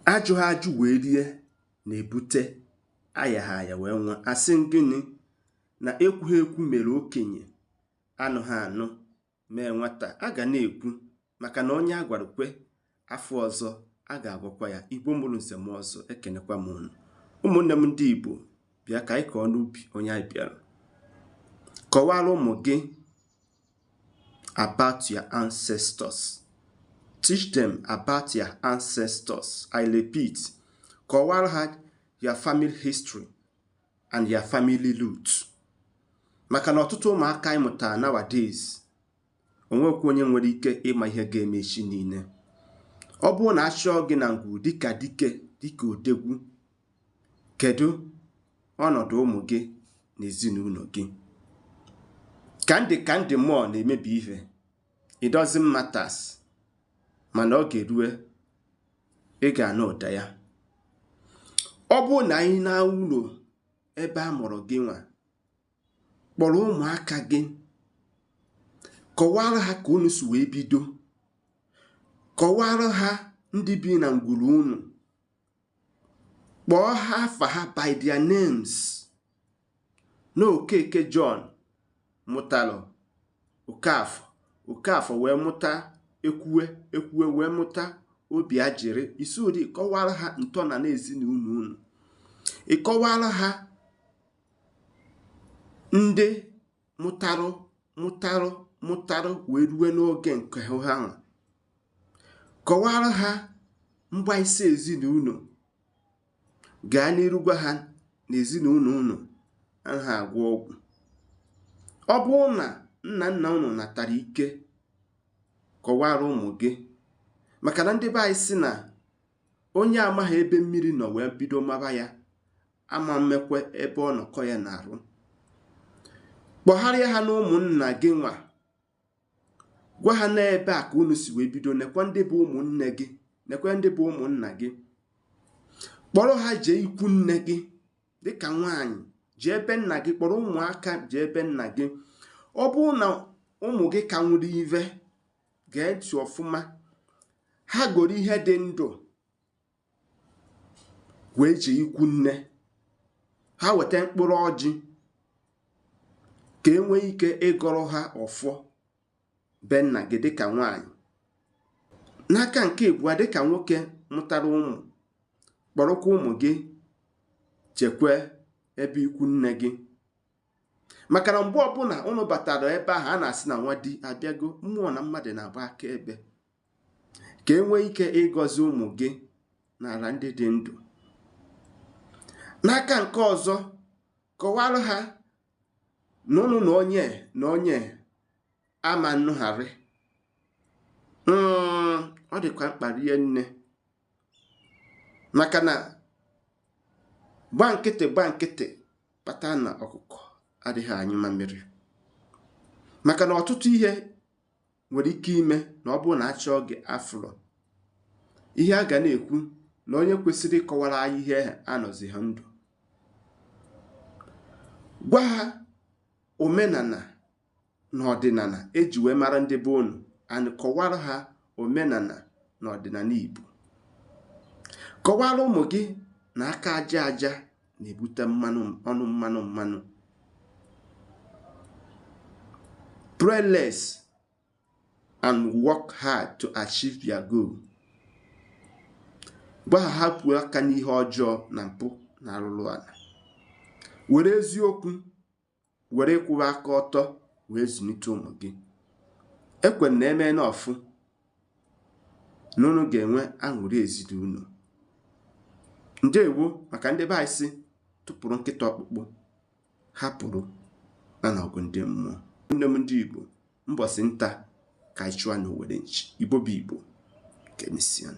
Ajụghị ajụ wee rie na-ebute ayaghị aya wee nwụọ. Asị gịnị na ekwughị ekwu mere okenye, anụghị anụ mee nwata. A ga na-ekwu maka na onye a gwara kwe, afọ ọzọ a ga-agwakwa ya. Igbo mụrụ nze mụọ ọzọ, ekenekwa m unu. Ụmụnne m ndị Igbo, bịa ka anyị kọọ n'ubi onye anyị bịara. Kọwara ụmụ gị about your ancestors. Teach them about your ancestors. I repeat, kọwara ha your family history and your family root. Maka na ọtụtụ ụmụaka anyị mụtara nowadays, onwekwa onye nwere ike ịma ihe ga-eme echi niile. Ọ bụrụ na achọọ gị na ngwuru dịka dike, dịka odegwu, kedu ọnọdụ ụmụ gị na ezinụlọ gị? Ka ndị mmụọ na-emebi ihe, it doesn't matters, mana ọ ga-erue ị ga-anụ ụda ya. Ọ bụrụ na anyị na ụlọ ebe a mụrụ gị nwa, kpọrọ ụmụaka gị, kọwara ha ka unu si wee bido, kọwara ha ndị bi na ngwuru unu, kpọọ ha afa ha by their names. Na Okeke John mụtara Okafọ, Okafọ wee mụta Ekwue, Ekwue wee mụta Obiajiri. Isi ụdị kọwara ha ntọala ezinụlọ unu. Ịkọwara ha ndị mụtarụ mụtarụ mụtarụ wee rue n'oge nke ha nwa. Kọwara ha mgbaisi ezinụlọ. Gaa n'iru gwa ha na ezinụlọ unu anaghị agwọ ọgwụ. Ọ bụrụ na nna nna unu natara ike, kọwara ụmụ gị, maka na ndị be anyị sị na onye amaghị ebe mmiri nọ wee bido maba ya, ama mmekwe ebe ọ nọkọ ya na-arụ. Kpọgharịa ha na ụmụnna gị nwa, gwa ha n'ebe a ka unu si wee bido, nekwa ndị bụ ụmụnne gị, nekwa ndị bụ ụmụnna gị. Kpọrọ ha jee ikwu nne gị dịka nwaanyị, jee ebe nna gị, kpọrọ ụmụaka jee ebe nna gị. Ọ bụrụ na ụmụ gị ka nwere ive, gee ntị ọfụma, ha goro ihe dị ndụ wee jee ikwu nne ha, weta mkpụrụ ọjị ka e nwee ike ịgọrọ ha ọfọ be nna gị dịka nwaanyị. N'aka nke ịbụọ, dịka nwoke mụtara ụmụ, kpọrọkwa ụmụ gị chekwe ebe ikwu nne gị, maka na mgbe ọbụla unu batara ebe ahụ, a na-asị na nwa di abịago. Mmụọ na mmadụ na-agba aka ebe ka e nwee ike ịgọzi ụmụ gị n'ala ndị dị ndụ. N'aka nke ọzọ, kọwara ha na unu na onye na onye ama nnugharị. Ọ dịkwa mkpa rie nne, maka na gba nkịtị gba nkịtị kpata na ọkụkọ adịghị anyụ mamịrị. Maka na ọtụtụ ihe nwere ike ime na ọ bụrụ na achọọ gị afụrọ ihe a ga na-ekwu na onye kwesịrị ịkọwara anyị ihe anọzighị ndụ. Gwa ha omenala na ọdịnala eji wee mara ndị be unu, and kọwara ha omenala na ọdịnala Igbo. Kọwara ụmụ gị na aka aja aja na-ebute mmanụ ọnụ mmanụ mmanụ. Pray less and work hard to achieve your goal. Gwa ha hapụ aka n'ihe ọjọọ na mpụ na arụrụ ala, were eziokwu, were ịkwụwa aka ọtọ wee zụlite ụmụ gị. Ekwe na eme na ọfụ na unu ga-enwe aṅụrị ezinụlọ. Ndewo. Maka ndị be anyị sị tụpụrụ nkịta ọkpụkpụ, hapụrụ na ọgụ ndị mmụọ. Nne m, ndị Igbo, mbọsị nta ka anyị chụọ na owere nchi. Igbo bụ Igbo. Ka emesịa.